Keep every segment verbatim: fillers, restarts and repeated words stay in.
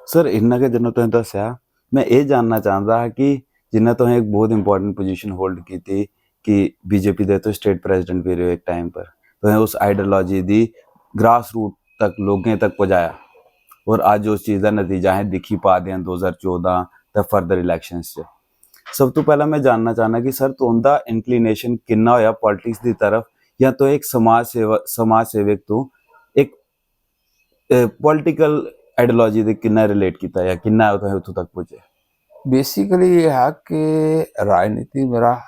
Sir, इन्ना गै जिन्ना तुसें दस्सेआ, में एह् जानना चांह्दा हा कि जिन्ना तुसें इक बहुत इंपॉर्टेंट पोजीशन होल्ड कीती कि बीजेपी दे तुस स्टेट प्रेजिडेंट बी रेह् इक टाइम पर, तुसें उस आइडियोलॉजी दी ग्रास रूट तक, लोकें तक पजाया, और अज्ज उस चीज़ दा नतीजा असें दिक्खी पा दे आं दो ज्हार चौदां ते फर्दर इलेक्शंस च। सब तू पैह्लें में जानना चाह्न्नां कि सर, तुं'दा इंक्लिनेशन किन्ना होएआ पॉलिटिक्स दी तरफ, जां तुस इक समाज सेवा, समाज सेवक तू इक पॉलिटिकल आइडियोलॉजी दे किन्ना रिलेट कीता जां किन्ना तुस उत्थूं तक पुज्जे? बेसिकली एह् हा कि राजनीति मेरा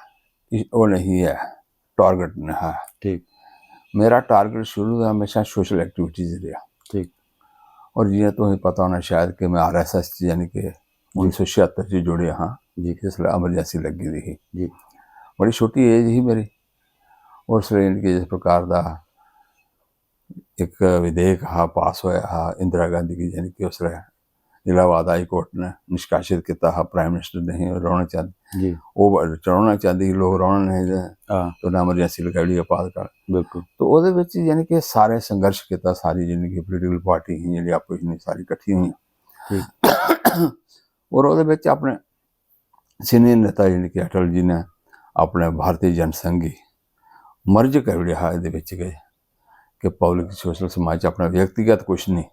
इस- ओह् नहीं ऐ, टारगेट नहीं हा। ठीक। मेरा टारगेट शुरू दा हमेशा सोशल एक्टिविटीज रेहा। ठीक। और जियां तुसें पता होना शायद कि मैं आरएसएस च, यानी कि उन्नीस सौ छिहत्तर च जुड़ेआ हाँ, जी। जिसलै इमरजेंसी लग्गी दी ही। जी। बड़ी छोटी एज ही मेरी। उसलै, यानी कि जिस प्रकार दा इक विधेयक हा पास होया हा इंदिरा गांधी गी, यानी कि उसलै इलाहाबाद हाई कोर्ट ने निष्कासित कीता हा, प्राइम मिनिस्टर नहीं रौहना चाहंदे। जी। ओह् रौहना चाहंदी ही, लोग रौहना नहीं दे, हां। तो उन्हें इमरजेंसी लगाई ओड़ी आपातकाल। बिल्कुल। तो ओह्दे बिच, यानी कि सारे संघर्ष कीता, सारी, यानी कि पोलिटिकल पार्टी ही, जेह्ड़ी आपूं इन्नी सारी किट्ठी होइयां। ठीक। और ओह्दे बिच अपने सीनियर नेता, यानी कि अटल जी ने अपने भारतीय जनसंघ गी मर्ज करी ओड़ेआ हा एह्दे बिच गै, कि पब्लिक सोशल समाज च अपना व्यक्तिगत कुछ नहीं,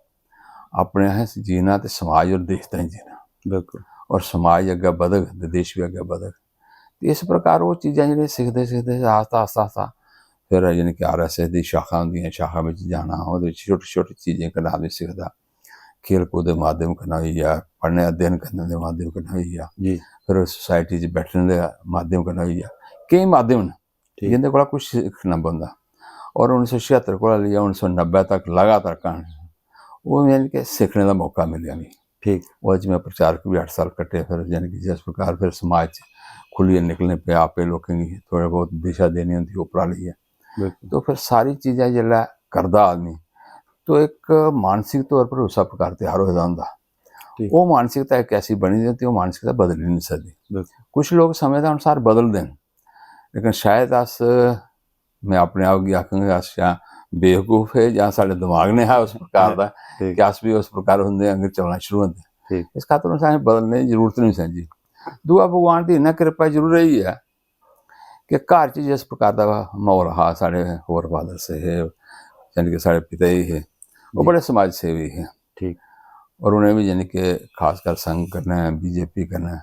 अपने असें जीना ते समाज और देश ताईं जीना। बिल्कुल। और समाज अग्गें बधग ते देश बी अग्गें बधग। ते इस प्रकार ओह् चीज़ां जेह्ड़ियां सिखदे सिखदे आस्ता, आस्ता, आस्ता फिर, यानी कि आरएसएस दी शाखा होंदियां, शाखा बिच जाना, ओह्दे बिच छोटी छोटी चीज़ें कन्नै आदमी सिखदा। खेल कूद दे माध्यम कन्नै होई गेआ, पढ़ने अध्ययन करने दे माध्यम कन्नै होई गेआ, जी। फिर सोसाइटी च बैठने दे माध्यम कन्नै होई गेआ, केईं माध्यम न ठीक। जिंदे कोला कुछ सिक्खना पौंदा। और उन्नीस सौ छिहत्तर कोला लेइयै उन्नीस सौ नब्बै तक लगातार क्हानी, ओह्, यानी कि सिक्खने दा मौका मिलेआ मिगी। ठीक। ओह्दे च में प्रचारक बी अट्ठ साल कट्टे, फिर, यानी कि जिस प्रकार फिर समाज च खुल्लियै निकलने पे, आपे लोकें गी थोह्ड़ा बहुत दिशा देनी होंदी उप्परा लेइयै। बिल्कुल। तो फिर सारी चीज़ां जिसलै करदा आदमी, तो इक मानसिक तौर पर उस प्रकार त्यार होए दा होंदा। ठीक। ओह् मानसिकता इक ऐसी बनी दी होंदी, ओह् मानसिकता बदली नहीं सकदी। बिल्कुल। कुछ लोग समें दे अनुसार बदलदे न, लेकिन शायद अस, में अपने आप गी आखङ, अस जां बेवकूफ हे जां साढ़े दिमाग ने हा उस प्रकार दा ठीक। कि अस भी उस प्रकार उं'दे आंगर चलना शुरू होंदे। ठीक। इस खातर असें बदलने दी जरूरत नहीं समझी। दूआ, भगवान दी इन्ना किरपा जरूर रेही ऐ कि घर च जिस प्रकार दा म्हौल हा, साढ़े फोर फादर्स हे, यानी कि साढ़े पिता जी हे, ओह् जी। बड़े समाज सेवी हे। ठीक। और उ'नें बी, यानी कि खासकर संघ कन्नै, बीजेपी कन्नै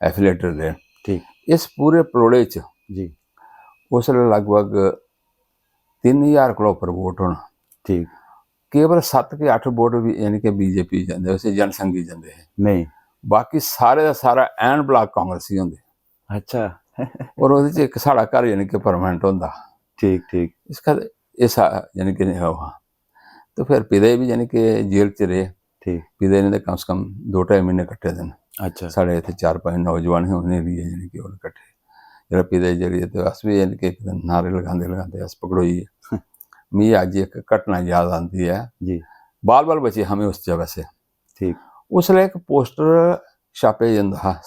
एफिलेटेड रेह्। ठीक। इस पूरे परोड़े च जी। उसलै लगभग तिन्न ज्हार कोला उप्पर वोट होना। ठीक। केवल सत्त के अट्ठ वोट बी, यानी कि बीजेपी जंदे, उसी जनसंघी जंदे हे। नहीं। बाकी सारे दा सारा एन ब्लाक कांग्रेसी होंदे। अच्छा। और ओह्दे च इक साढ़ा घर, यानी कि, परमानेंट होंदा। ठीक, ठीक। इस खातर इस, यानी कि, नेहा हा। तो फिर पिता जी बी, यानी कि, जेल च रेह्। ठीक। पिता जी ने ते कम से कम दो ढाई म्हीने कट्टे दे न। अच्छा। साढ़े इत्थै चार पंज नौजवान हे, उ'नें लेइयै, यानी कि, ओह् कट्टे। जेह्ड़ा पिता जी चली गे ते अस बी, यानी कि, इक दिन नारे लगांदे लगांदे अस पकड़ोई गे। मिगी अज्ज इक घटना याद आंदी ऐ। जी। बाल बाल बचे हा में उस जगह से। ठीक। उसलै इक पोस्टर छापेआ जंदा हा,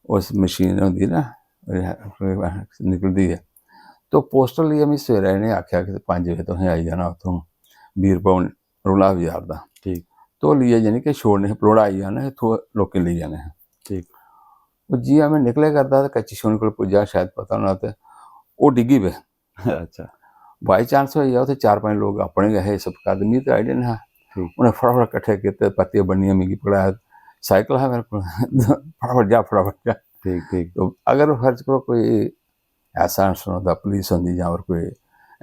उस मशीन होंदी ना, निकलदी ऐ। तो पोस्टर लेइयै मिगी सवेरै इ'नें आखेआ कि पंज बजे तुसें आई जाना उत्थूं वीर भवन, रुला बाजार दा। ठीक। तो लेइयै, यानी कि, छोड़ने हे, पलौड़ा आई जाना, इत्थूं लोकें लेई जाने हे। ठीक। ओह् जि'यां में निकले करदा ते कच्ची छौनी कोल पुज्जा, शायद पता होना, ते ओह् डिग्गी पे। अच्छा। बाई चांस होई गेआ, उत्थै चार पंज लोक अपने गै हे इस प्रकार दे, मिगी ते आइडिया नेईं हा। ठीक। उ'नें फटाफट कट्ठे कीते, पत्तियां बन्नियां, मिगी पकड़ाया, साइकिल हा मेरे कोल, फटाफट जा, फटाफट जा। ठीक, ठीक। तो अगर फर्ज करो कोई ऐसा इंसिडेंट होंदा, पुलिस होंदी जां होर कोई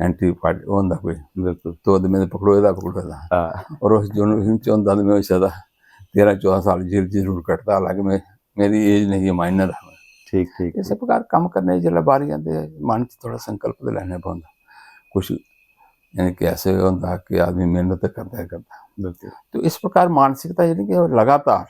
एंटी पार्टी होंदा कोई, बिल्कुल। तो ते में ते पकड़ोए दा, पकड़ोए दा। हां। और उस जनरेशन च होंदा ते में होई सकदा तेरां चौदां साल जेल च जरूर कट्टदा, हालांकि में, मेरी एज नहीं है माइनर। ठीक, ठीक, इस ठीक। प्रकार कम्म करने च जिसलै बारी आंदे, मन च थोह्ड़ा संकल्प ते लैने पौंदा। कुछ, यानी कि, ऐसे होंदा कि आदमी मेहनत ते करदा गै करदा। बिल्कुल। तो इस प्रकार मानसिकता, यानी कि, लगातार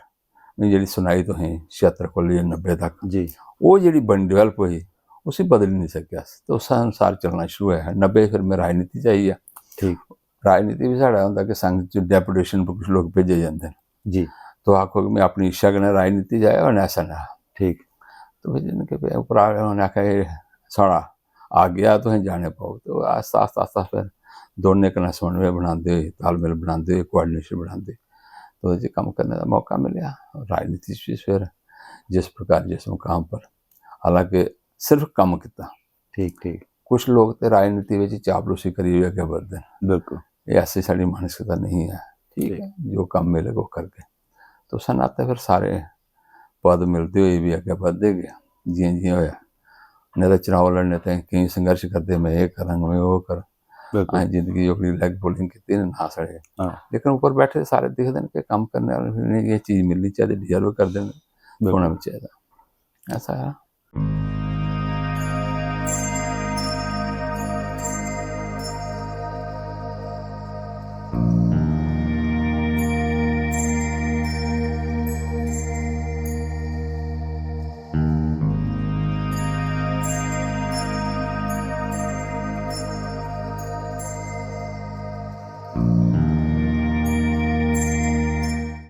में जेह्ड़ी सनाई तुसें छिहत्तर कोला लेइयै नब्बै तक, जी। ओह् जेह्ड़ी बनी, डेवलप होई, उसी बदली नहीं सकेआ अस। तो उस अनुसार चलना शुरू होया। नब्बै फिर में राजनीति च आई गेआ। ठीक। राजनीति बी साढ़ा होंदा कि संघ च डेपुटेशन पर कुछ लोक भेजे जंदे न। जी। तो आखो कि में अपनी इच्छा कन्नै राजनीति च आया, और ऐसा ना। ठीक। तो फिर, यानी कि, उप्परा उ'नें आखेआ, "एह् साढ़ा आ गेआ, तुसें जाने पौग।" तो आस्ता, आस्ता, आस्ता फिर दोनें कन्नै समन्वय बनांदे होई, तालमेल बनांदे होई, कोआर्डिनेशन बनांदे। ओह्दे च कम्म करने दा मौका मिलेआ। राजनीति च बी फिर जिस प्रकार, जिस मुकाम पर, हालांकि सिर्फ कम्म कीता। ठीक, ठीक। कुछ लोक ते राजनीति बिच चापलूसी करियै बी अग्गें बधदे न। बिल्कुल। एह् ऐसी साढ़ी मानसिकता नहीं ऐ। ठीक ठीक। ऐ, जो कम्म मिलग ओह् करगे। तो उस नाते फिर सारे पद मिलदे होई बी अग्गें बधदे गे, जि'यां जि'यां होएआ। नेईं तां चुनाव लड़ने ताईं केईं संघर्ष करदे, "में एह् करां, में ओह् करां।" बिल्कुल। असें जिंदगी अपनी लैग पुलिंग कीती ना, ना सड़े। हाँ। लेकिन उप्पर बैठे सारे दिखदे न कि कम्म करने आह्ले, इ'नेंगी एह् चीज मिलनी चाहिदी, डिजर्व करदे न, बिल्कुल। होना बी चाहिदा। ऐसा है।